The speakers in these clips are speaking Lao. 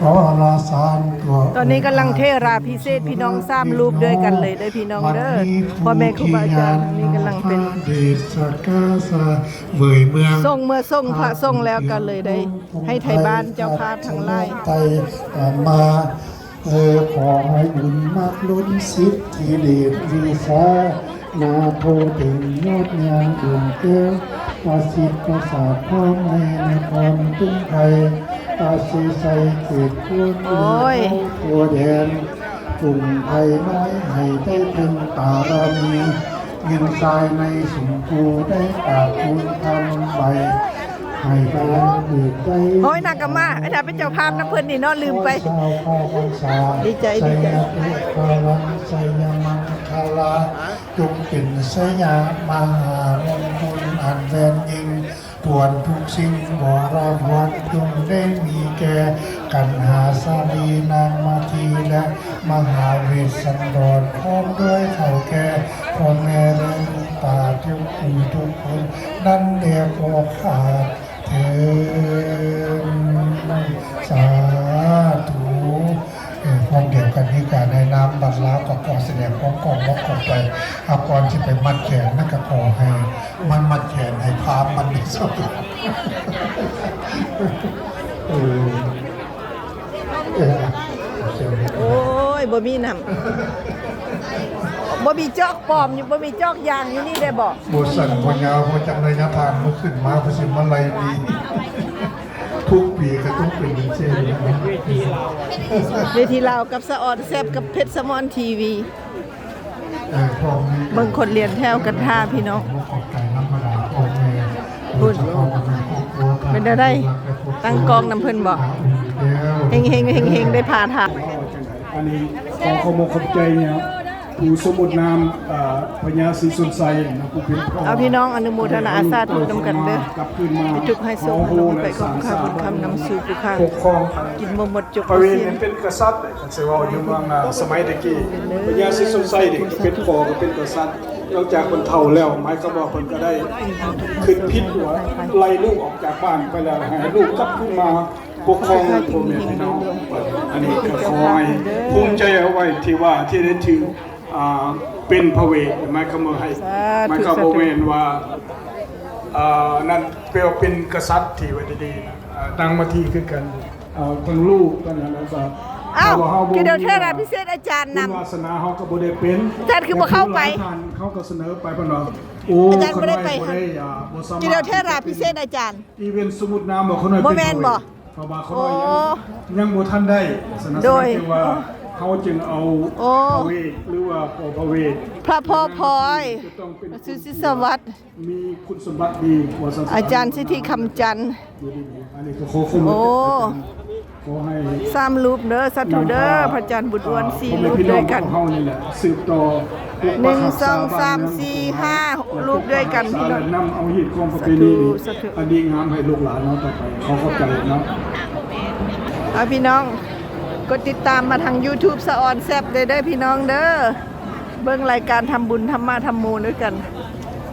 ຂໍລາສານຕົວ ຕອນນີ້ກຳລັງເທລາພິເສດ ພີ່ນ້ອງສາມຮູບດ້ວຍກັນເລີຍເດີ ພີ່ນ້ອງເດີ. ວັນນີ້ ພໍ່ແມ່ຄູບາອາຈານ ນີ້ກຳລັງເປັນ ເດຊະກາສະເຫວີຍເມືອງ ສົ່ງເມືອ ສົ່ງພະສົງແລ້ວ ກໍເລີຍໄດ້ໃຫ້ໄທບ້ານເຈົ້າພາບທັງຫຼາຍ ໄປມາ ເອີ ຂໍໃຫ້ບຸນມາກລົ້ນສິດທິເດດວິຊາ ນາໂທເຕັງຍອດຍານດົງແກ້ວ ປະສິດປະສາດພ້ອມໃນນະຄອນຕຶງໄທ ປະເສໄຊເຂດຄວນ ໂອ້ຍ ທົ່ວແດນ ກຸງໄທນ້ອຍໃຫ້ໄດ້ເປັນປາລະມີ ເງິນຊາຍໃນສົມພູໄດ້ກາບທູນຄຳໄຫວ້ ໃຫ້ການເກີດໄດ້ ໂອ້ຍ ນາກະມາ ອັນນັ້ນເປັນເຈົ້າພາບນຳເພິ່ນນີ້ເນາະ ລືມໄປ ດີໃຈ ດີໃຈ ໄຊຍະ ໄຊຍະມັງຄະລາ ຈົ່ງເປັນໄຊຍະມະຫາມົງຄຸນອັນແວ່ນຍິ່ງ ຄວນທຸກສິ່ງບໍລະບວນ ຈົ່ງໄດ້ມີແກ່ກັນຫາສາລີນາງມາທີ ແລະ ມະຫາເວດສັນດອນ ພ້ອມດ້ວຍເຖົ້າແກ່ພໍ່ແມ່ ແລະ ລູກປາທຸກຜູ້ທຸກຄົນນັ້ນແດ່ ຂໍຂາດເທີນ ສາທຸ. ເອີ ພ້ອມດຽວກັນນີ້ກະໃນນາມບັດລາວກໍຂໍສະແດງຄວາມຂອບອົກຂອບໃຈ ອາ ກ່ອນຊິໄປມັດແຂນນັ້ນກະຂໍໃຫ້ມັນມັດແຂນໃຫ້ພາມມັນໄດ້ສະບາຍ ເອີ ເອີ ໂອ້ຍ ບໍ່ມີນ້ຳ ບໍ່ມີຈອກປອມຢູ່ ບໍ່ມີຈອກຢາງຢູ່ນີ້ໄດ້ບໍ່? ບໍ່ສັ້ນບໍ່ຍາວ ບໍ່ຈັກໄລຍະທາງເມື່ອຂຶ້ນມາ ເພິ່ນຊິມາໄລ່ນີ້ ທຸກປີກໍຕ້ອງເປັນຈັ່ງຊີ້ນະ ເວທີລາວກັບສະອອນແຊບກັບເພັດສະໝອນທີວີ ເອີ ເບິ່ງຄົນລຽນແຖວກັນທ່າພີ່ນ້ອງ ຂອບໃຈນຳບັນດາພໍ່ແມ່ ພຸ້ນ ເປັນແນວໃດ ຕັ້ງກ້ອງນຳເພິ່ນບໍ່? ເຮັງໆ ເຮັງໆ ໄດ້ພາທາງ ອັນນີ້ຂໍຂອບອົກຂອບໃຈຍາຜູ້ສົມມຸດນາມ ເອີ ພະຍາສີຊົນໄຊນະ ຜູ້ເປັນພໍ່ ເອົາ ພີ່ນ້ອງອະນຸໂມທະນາສາທຸນຳກັນເດີ ຈຸດທູບໃຫ້ໂຊກໃຫ້ລາບ ໃຫ້ໄປຂອບຄຸນຄ່າບຸນຄຳນຳສູ່ຜູ້ຂ້າ ປົກຄອງ ກິນບໍ່ໝົດຈົບບໍ່ສິ້ນ ເປັນກະສັດ ຄັນຊິເວົ້າຢູ່ເມືອງ ອາ ສະໄໝແຕ່ກີ້ ພະຍາສີຊົນໄຊນີ້ກໍເປັນພໍ່ ກໍເປັນກະສັດ ນອກຈາກເພິ່ນເຖົ້າແລ້ວ ໝາຍຄວາມວ່າເພິ່ນກໍໄດ້ຄິດຜິດວ່າໄລ່ລູກອອກຈາກບ້ານໄປແລ້ວ ໃຫ້ລູກກັບຄືນມາປົກຄອງພໍ່ແມ່ພີ່ນ້ອງ ອັນນີ້ກໍຂໍໃຫ້ພູມໃຈເອົາໄວ້ທີ່ວ່າທີ່ໄດ້ຖືກ ອ່າ ເປັນພະເວດ ໝາຍຄວາມວ່າໃຫ້ ສາທຸ ໝາຍຄວາມ ສາທຸ ບໍ່ແມ່ນວ່າ ອ່າ ນັ້ນ ແປວ່າເປັນກະສັດທີ່ວ່າດີໆ ນາງມາທີຄືກັນ ເອີ ທັງລູກທັງຫຍັງ ແລ້ວກໍ ອ້າວ ເຮົາບໍ່ ກິດດຽວເທລາພິເສດອາຈານນຳ ວາສະໜາເຮົາກໍບໍ່ໄດ້ເປັນ ອາຈານຄືບໍ່ເຂົ້າໄປ ເຂົາກໍສະເໜີໄປເພິ່ນວ່າ ໂອ້ ອາຈານບໍ່ໄດ້ໄປ ຂ້ານ້ອຍບໍ່ໄດ້ ອ່າ ບໍ່ສາມາດ ກິດດຽວເທລາພິເສດອາຈານ ອີເວັນ ສົມມຸດນາມວ່າຂ້ານ້ອຍເປັນພະເວດ ເພາະວ່າຂ້ານ້ອຍ ໂອ້ ຍັງ ຍັງບໍ່ທັນໄດ້ ສະນັ້ນ ໂດຍ ຈຶ່ງວ່າເຮົາຈຶ່ງເອົາ ໂອ້ ພະເວດ ຫຼືວ່າພໍ່ພະເວດ ພະພໍ່ພອຍ ຈະຕ້ອງເປັນ ສຸສິດສະຫວັດ ມີຄຸນສົມບັດດີ ວ່າຊັ້ນ ອາຈານສິດທິຄຳຈັນ ຢູ່ດີມີແຮງ ອັນນີ້ກໍຂໍຄວາມ ໂອ້ ຂໍໃຫ້ ສາມຮູບເດີ ສາທຸເດີ ພະອາຈານບຸນອ້ວນ ສີ່ຮູບດ້ວຍກັນ ພໍ່ແມ່ພີ່ນ້ອງຂອງເຮົານີ້ແຫຼະ ສືບຕໍ່ ໜຶ່ງ ສອງ ສາມ ສີ່ ຫ້າ ຮູບດ້ວຍກັນ ພີ່ນ້ອງ ນຳເອົາຮີດຄອງປະເພນີ ສາທຸ ອັນດີງາມໃຫ້ລູກຫຼານເຮົາຕໍ່ໄປ ຂໍຂອບໃຈເນາະ ເອົາ ພີ່ນ້ອງ ກົດຕິດຕາມມາທາງຢູທູບສະອອນແຊບເດີ ເດີ ພີ່ນ້ອງເດີ. ເບິ່ງລາຍການທຳບຸນທຳມະທຳໂມດ້ວຍກັນ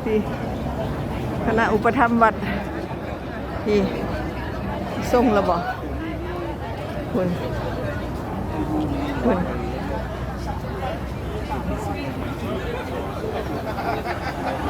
ທີ່ຄະນະອຸປະຖຳວັດ ທີ່ສົ່ງແລ້ວບໍ່? ພຸ້ນ ພຸ້ນ ເ